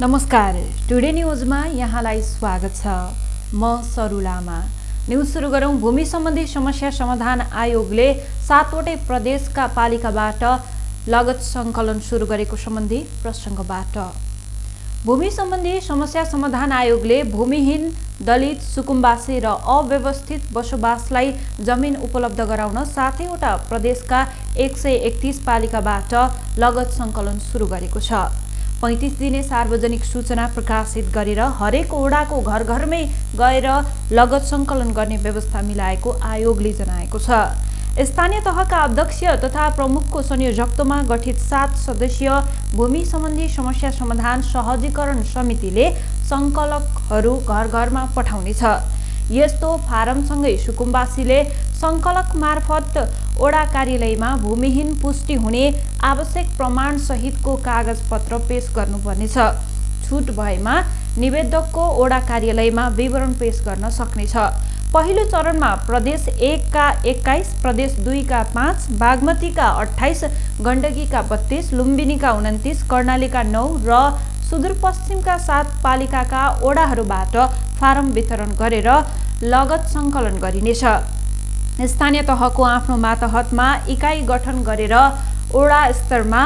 नमस्कार, टुडे न्यूजमा यहाँलाई स्वागत छ। म सरू लामा। न्यूज सुरु गरौं। भूमि सम्बन्धी समस्या समाधान आयोगले 7वटै प्रदेशका पालिकाबाट लगत संकलन सुरु गरेको सम्बन्धी प्रसङ्गबाट। भूमि सम्बन्धी समस्या समाधान आयोगले भूमिहीन, दलित, सुकुम्बासी र अव्यवस्थित बसोबासलाई जमिन उपलब्ध गराउन 7वटा प्रदेशका 131 पालिकाबाट लगत संकलन सुरु गरेको छ। 35 दिने सार्वजनिक सूचना प्रकाशित गरेर हरेक ओडाको घर घरमै गएर लगत संकलन गर्ने व्यवस्था मिलाएको आयोगले जनाएको छ। स्थानीय तहका अध्यक्ष तथा प्रमुखको संयोजकत्वमा गठित 7 सदस्यीय भूमि सम्बन्धी समस्या समाधान सहजीकरण समितिले संकलकहरू घर घरमा पठाउनेछ। यस्तो फारमसँगै सुकुम्बासीले संकलक मार्फत ओडा कार्यालयमा भूमिहीन पुष्टि हुने आवश्यक प्रमाण सहितको कागजपत्र पेश गर्नुपर्नेछ। छुट भएमा निवेदकको ओडा कार्यालयमा विवरण पेश गर्न सक्नेछ। पहिलो चरणमा प्रदेश 1 का 21, प्रदेश 2 का 5, बागमतीका 28, गण्डकीका 32, लुम्बिनीका 29, कर्णालीका 9 र सुदूरपश्चिमका 7 पालिकाका ओडाहरूबाट फारम वितरण गरेर लगत संकलन गरिनेछ। स्थानीय तहको आफ्नो मातहतमा इकाइ गठन गरेर ओडा स्तरमा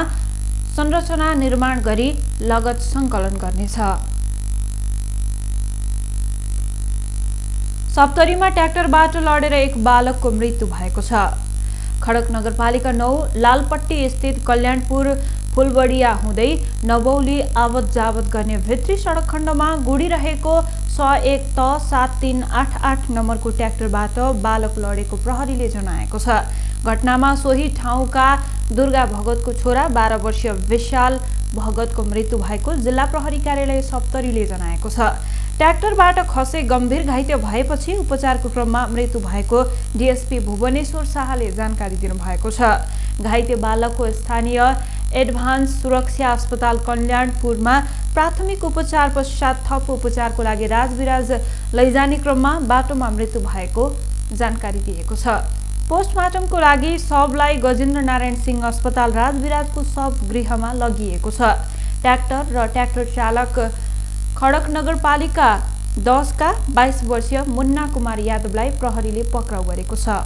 संरचना निर्माण गरी लगत संकलन गर्नेछ। सप्तरीमा ट्र्याक्टरबाट लडेर एक बालकको मृत्यु भएको छ। खडक नगरपालिका 9 लालपट्टी स्थित कल्याणपुर फुलबडिया हुँदै नबौली आवत जावत गर्ने भित्री सडक खण्डमा गुडिरहेको 101 त 7388 नम्बरको ट्र्याक्टरबाट बालक लडेको प्रहरीले जनाएको छ। घटनामा सोही ठाउँका दुर्गा भगतको छोरा 12 वर्षीय विशाल भगतको मृत्यु भएको जिल्ला प्रहरी कार्यालय सप्तरीले जनाएको छ। ट्र्याक्टरबाट खसे गम्भीर घाइते भएपछि उपचारको क्रममा मृत्यु भएको डीएसपी भुवनेश्वर शाहले जानकारी दिनुभएको छ। घाइते बालकको स्थानीय एडभान्स सुरक्षा अस्पताल कल्याणपुरमा प्राथमिक उपचार पश्चात थप उपचारको लागि राजविराज लैजाने क्रममा बाटोमा मृत्यु भएको जानकारी दिएको छ। पोस्टमार्टमको लागि शवलाई गजेन्द्र नारायण सिंह अस्पताल राजविराजको शव गृहमा लगिएको छ। ट्र्याक्टर र ट्र्याक्टर चालक खडक नगरपालिका 10 का 22 वर्षीय मुन्ना कुमार यादवलाई प्रहरीले पक्राउ गरेको छ।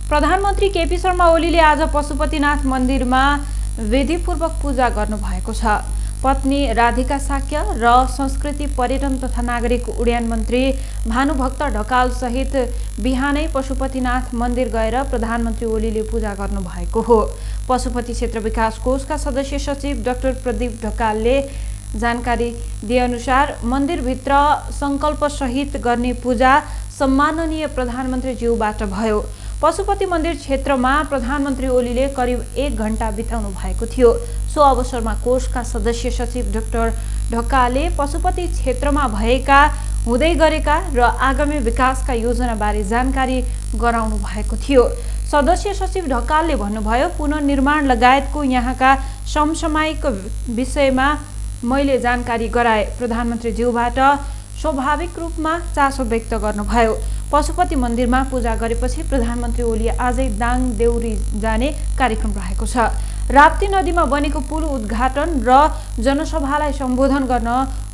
प्रधानमन्त्री केपी शर्मा ओलीले आज पशुपतिनाथ मन्दिरमा विधिपूर्वक पूजा गर्नुभएको छ। पत्नी राधिका साक्य र संस्कृति पर्यटन तथा नागरिक उड्डयन मन्त्री भानुभक्त ढकाल सहित बिहानै पशुपतिनाथ मन्दिर गएर प्रधानमन्त्री ओलीले पूजा गर्नुभएको हो। पशुपति क्षेत्र विकास कोषका सदस्य सचिव डाक्टर प्रदीप ढकालले जानकारी दिएअनुसार मन्दिरभित्र संकल्प सहित गर्ने पूजा सम्माननीय प्रधानमन्त्री ज्यूबाट भयो। पशुपति मन्दिर क्षेत्रमा प्रधानमन्त्री ओलीले करिब 1 घण्टा बिताउनु भएको थियो। सो अवसरमा कोषका सदस्य सचिव डाक्टर ढकालले पशुपति क्षेत्रमा भएका हुँदै गरेका र आगामी विकासका योजनाबारे जानकारी गराउनु भएको थियो। सदस्य सचिव ढकालले भन्नुभयो, पुनर्निर्माण लगायतको यहाँका समसामयिक विषयमा मैले जानकारी गराए। प्रधानमन्त्री ज्यूबाट स्वाभाविक रूपमा चासो व्यक्त गर्नुभयो। पशुपति मन्दिरमा पूजा गरेपछि प्रधानमन्त्री ओली आजै दाङ देउरी जाने कार्यक्रम रहेको छ। राप्ती नदीमा बनेको पुल उद्घाटन र जनसभालाई सम्बोधन गर्न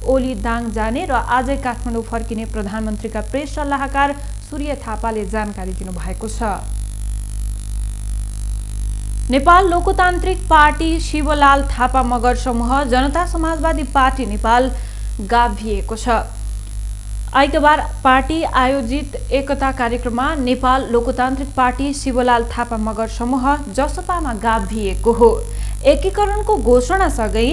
ओली दाङ जाने र आजै काठमाडौँ फर्किने प्रधानमन्त्रीका प्रेस सल्लाहकार सूर्य थापाले जानकारी दिनुभएको छ। नेपाल लोकतान्त्रिक पार्टी शिवलाल थापा मगर समूह जनता समाजवादी पार्टी नेपाल गाभिएको छ। आइतबार पार्टी आयोजित एकता कार्यक्रममा नेपाल लोकतान्त्रिक पार्टी शिवलाल थापा मगर समूह जसपामा गाभिएको हो। एकीकरणको घोषणासँगै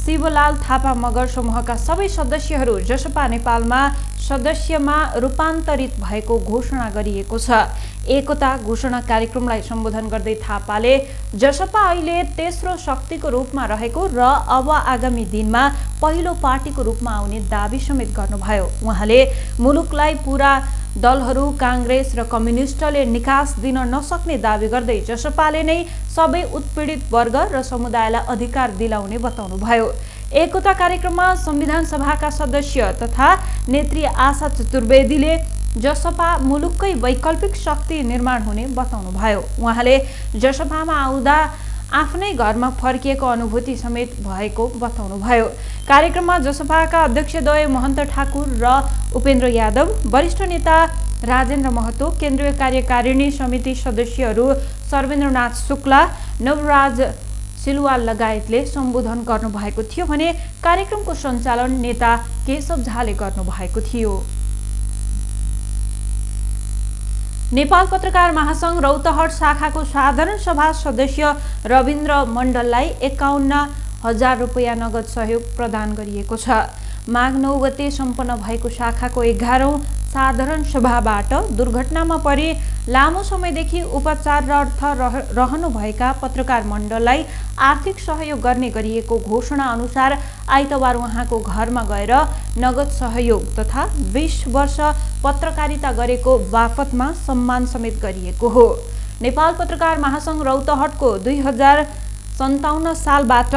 शिवलाल थापा मगर समूहका सबै सदस्यहरू जसपा नेपालमा सदस्यमा रूपान्तरित भएको घोषणा गरिएको छ। एकता घोषणा कार्यक्रमलाई सम्बोधन गर्दै थापाले जसपा अहिले तेस्रो शक्तिको रूपमा रहेको र अब आगामी दिनमा पहिलो पार्टीको रूपमा आउने दाबी समेत गर्नुभयो। उहाँले मुलुकलाई पूरा दलहरू कांग्रेस र कम्युनिस्टले निकास दिन नसक्ने दाबी गर्दै जसपाले नै सबै उत्पीडित वर्ग र समुदायलाई अधिकार दिलाउने बताउनुभयो। एकता कार्यक्रममा संविधान सभाका सदस्य तथा नेत्री आशा चतुर्वेदीले जसपा मुलुककै वैकल्पिक शक्ति निर्माण हुने बताउनुभयो। उहाँले जसपामा आउँदा आफ्नै घरमा फर्किएको अनुभूति समेत भएको बताउनुभयो। कार्यक्रममा जसपाका अध्यक्षद्वय महन्त ठाकुर र उपेन्द्र यादव, वरिष्ठ नेता राजेन्द्र महतो, केन्द्रीय कार्यकारिणी समिति सदस्यहरू सर्वेन्द्रनाथ शुक्ला, नवराज सिलवाल लगायतले सम्बोधन गर्नुभएको थियो भने कार्यक्रमको सञ्चालन नेता केशव झाले गर्नुभएको थियो। नेपाल पत्रकार महासंघ रौतहट शाखाको साधारण सभा सदस्य रविन्द्र मण्डललाई 51,000 रुपैयाँ नगद सहयोग प्रदान गरिएको छ। माघ 9 गते सम्पन्न भएको शाखाको 11औं साधारण सभाबाट दुर्घटनामा परि लामो समयदेखि उपचाररत रहनुभएका पत्रकार मण्डललाई आर्थिक सहयोग गर्ने गरिएको घोषणा अनुसार आइतबार उहाँको घरमा गएर नगद सहयोग तथा 20 वर्ष पत्रकारिता गरेको बापतमा सम्मान समेत गरिएको हो। नेपाल पत्रकार महासंघ रौतहटको 2057 सालबाट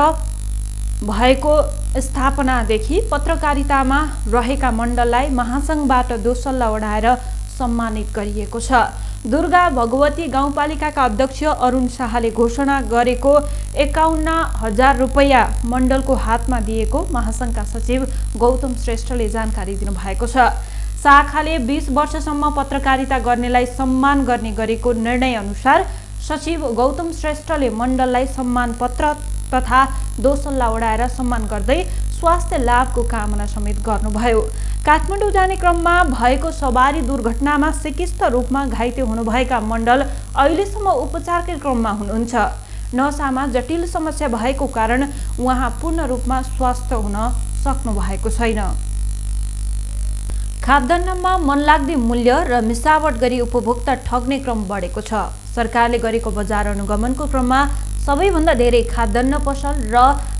भएको स्थापनादेखि पत्रकारितामा रहेका मण्डललाई महासंघबाट दोसल्ला ओढाएर सम्मानित गरिएको छ। दुर्गा भगवती गाउँपालिकाका अध्यक्ष अरुण शाहले घोषणा गरेको 51,000 रुपैयाँ मण्डलको हातमा दिएको महासंघका सचिव गौतम श्रेष्ठले जानकारी दिनुभएको छ। शाखाले 20 वर्षसम्म पत्रकारिता गर्नेलाई सम्मान गर्ने गरेको निर्णय अनुसार सचिव गौतम श्रेष्ठले मण्डललाई सम्मान पत्र तथा दोसल्ला ओढाएर सम्मान गर्दै स्वास्थ्य लाभको कामना समेत गर्नुभयो। काठमाडौँ जाने क्रममा भएको सवारी दुर्घटनामा सिकिस्त रूपमा घाइते हुनुभएका मण्डल अहिलेसम्म उपचारकै क्रममा हुनुहुन्छ। नसामा जटिल समस्या भएको कारण उहाँ पूर्ण रूपमा स्वस्थ हुन सक्नु भएको छैन। खाद्यान्नमा मनलाग्दी मूल्य र मिसावट गरी उपभोक्ता ठग्ने क्रम बढेको छ। सरकारले गरेको बजार अनुगमनको क्रममा सबैभन्दा धेरै खाद्यान्न पसल र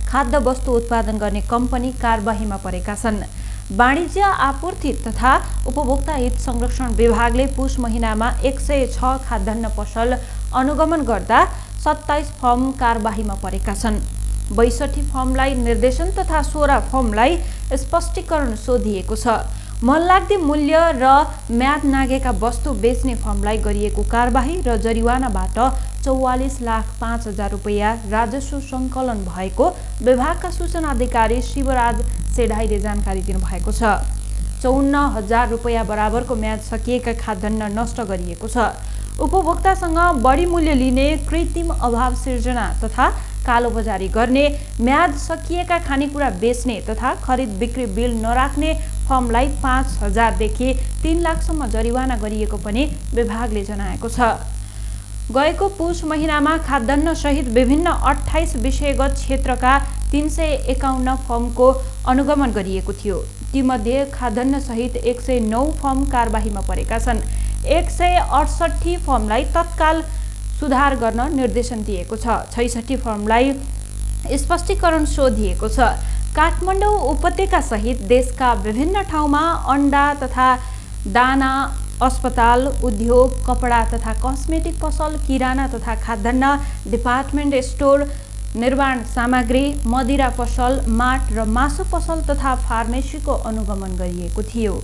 खाद्य वस्तु उत्पादन गर्ने कम्पनी कारबाहीमा परेका छन्। वाणिज्य आपूर्ति तथा उपभोक्ता हित संरक्षण विभागले पुष महिनामा 106 खाद्यान्न पसल अनुगमन गर्दा 27 फर्म कारबाहीमा परेका छन्। 62 फर्मलाई निर्देशन तथा 16 फर्मलाई स्पष्टीकरण सोधिएको छ। मनलाग्दी मूल्य र म्याद नागेका वस्तु बेच्ने फर्मलाई गरिएको कारबाही र जरिवानाबाट 44,05,000 रुपैयाँ राजस्व सङ्कलन भएको विभागका सूचना अधिकारी शिवराज सेढाईले जानकारी दिनुभएको छ। 54,000 रुपैयाँ बराबरको म्याद सकिएका खाद्यान्न नष्ट गरिएको छ। उपभोक्तासँग बढी मूल्य लिने, कृत्रिम अभाव सिर्जना तथा कालोबजारी गर्ने, म्याद सकिएका खानेकुरा बेच्ने तथा खरिद बिक्री बिल नराख्ने फर्मलाई 5,000 देखि 3 लाखसम्म जरिवाना गरिएको पनि विभागले जनाएको छ। गएको पुष महिनामा खाद्यान्न सहित विभिन्न 28 विषयगत क्षेत्रका 351 फर्मको अनुगमन गरिएको थियो। तीमध्ये खाद्यान्न सहित 109 फर्म कारबाहीमा परेका छन्। 168 फर्मलाई तत्काल सुधार गर्न निर्देशन दिएको छ। 66 फर्मलाई स्पष्टीकरण सोधिएको छ। काठमाडौँ उपत्यका सहित देशका विभिन्न ठाउँमा अन्डा तथा दाना, अस्पताल, उद्योग, कपडा तथा कस्मेटिक पसल, किराना तथा खाद्यान्न डिपार्टमेन्ट स्टोर, निर्माण सामग्री, मदिरा पसल, माट र मासु पसल तथा फार्मेसीको अनुगमन गरिएको थियो।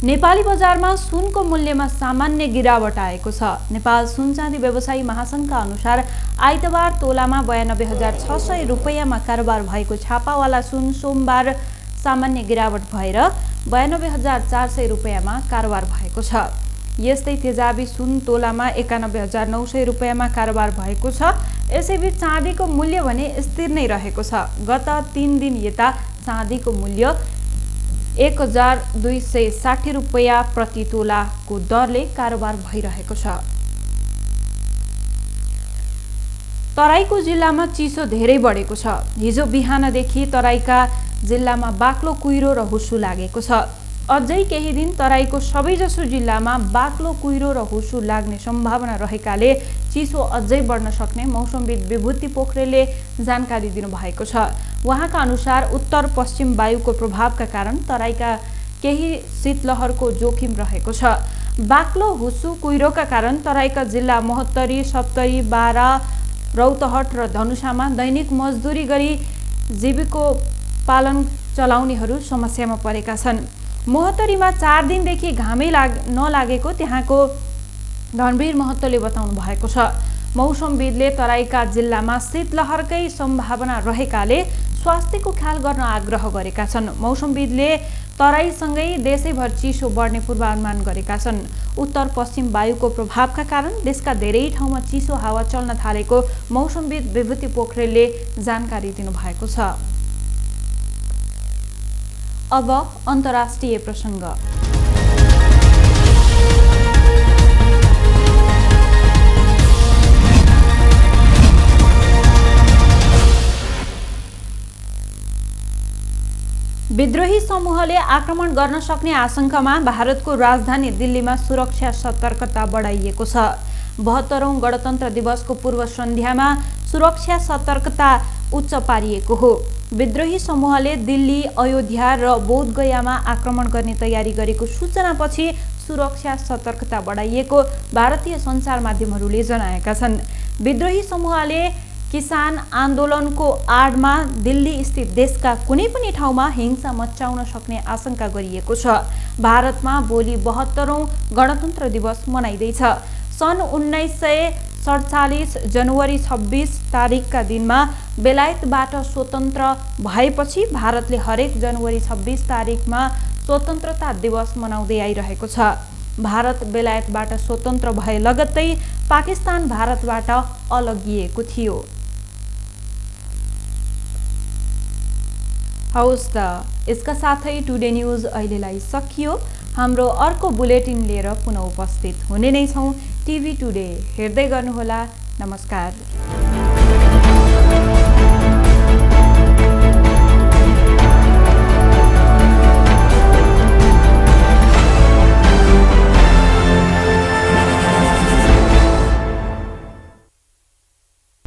नेपाली बजारमा सुनको मूल्यमा सामान्य गिरावट आएको छ। नेपाल सुन चाँदी व्यवसायी महासंघका अनुसार आइतबार तोलामा 92,600 रुपैयाँमा कारोबार भएको छापावाला सुन सोमबार सामान्य गिरावट भएर 92,400 रुपैयाँमा कारोबार भएको छ। यस्तै तेजाबी सुन तोलामा 91,900 रुपैयाँमा कारोबार भएको छ। यसैबीच चाँदीको मूल्य भने स्थिर नै रहेको छ। गत 3 दिन यता चाँदीको मूल्य 1,260 रुपैयाँ प्रति तोलाको दरले कारोबार भइरहेको छ। तराईको जिल्लामा चिसो धेरै बढेको छ। हिजो बिहानदेखि तराईका जिल्लामा बाक्लो कुहिरो र हुस्सु लागेको छ। अझै केही दिन तराईको सबैजसो जिल्लामा बाक्लो कुहिरो र हुस्सु लाग्ने सम्भावना रहेकाले चिसो अझै बढ्न सक्ने मौसमविद विभूति पोखरेलले जानकारी दिनुभएको छ। उहाँका अनुसार उत्तर पश्चिम वायुको प्रभावका कारण तराईका केही शीतलहरको जोखिम रहेको छ। बाक्लो हुस्सु कुहिरोका कारण तराईका जिल्ला महोत्तरी, सप्तरी, बारा, रौतहट र धनुषामा दैनिक मजदुरी गरी जीविकोपालन चलाउनेहरू समस्यामा परेका छन्। महोत्तरीमा 4 दिनदेखि घामै नलागेको त्यहाँको धनवीर महतोले बताउनु भएको छ। मौसमविदले तराईका जिल्लामा शीतलहरकै सम्भावना रहेकाले स्वास्थ्यको ख्याल गर्न आग्रह गरेका छन्। मौसमविदले तराईसँगै देशैभर चिसो बढ्ने पूर्वानुमान गरेका छन्। उत्तर पश्चिम वायुको प्रभावका कारण देशका धेरै ठाउँमा चिसो हावा चल्न थालेको मौसमविद विभूति पोखरेलले जानकारी दिनुभएको छ। अब अन्तर्राष्ट्रिय प्रसङ्ग। विद्रोही समूहले आक्रमण गर्न सक्ने आशंकामा भारतको राजधानी दिल्लीमा सुरक्षा सतर्कता बढाइएको छ। 72औं गणतन्त्र दिवसको पूर्व सन्ध्यामा सुरक्षा सतर्कता उच्च पारिएको हो। विद्रोही समूहले दिल्ली, अयोध्या र बोधगयामा आक्रमण गर्ने तयारी गरेको सूचनापछि सुरक्षा सतर्कता बढाइएको भारतीय सञ्चार माध्यमहरूले जनाएका छन्। विद्रोही समूहले किसान आन्दोलनको आडमा दिल्ली स्थित देशका कुनै पनि ठाउँमा हिंसा मच्चाउन सक्ने आशंका गरिएको छ। भारतमा भोलि 72औं गणतन्त्र दिवस मनाइँदैछ। सन् 1947 जनवरी 26 तारिकका दिनमा बेलायतबाट स्वतन्त्र भएपछि भारतले हरेक जनवरी 26 तारिकमा स्वतन्त्रता दिवस मनाउँदै आइरहेको छ। भारत बेलायतबाट स्वतन्त्र भए लगत्तै पाकिस्तान भारतबाट अलगिएको थियो। हवस् त, यसका साथै टुडे न्युज अहिलेलाई सकियो। हाम्रो अर्को बुलेटिन लिएर पुनः उपस्थित हुने नै छौँ। टिभी टुडे हेर्दै गर्नुहोला। नमस्कार।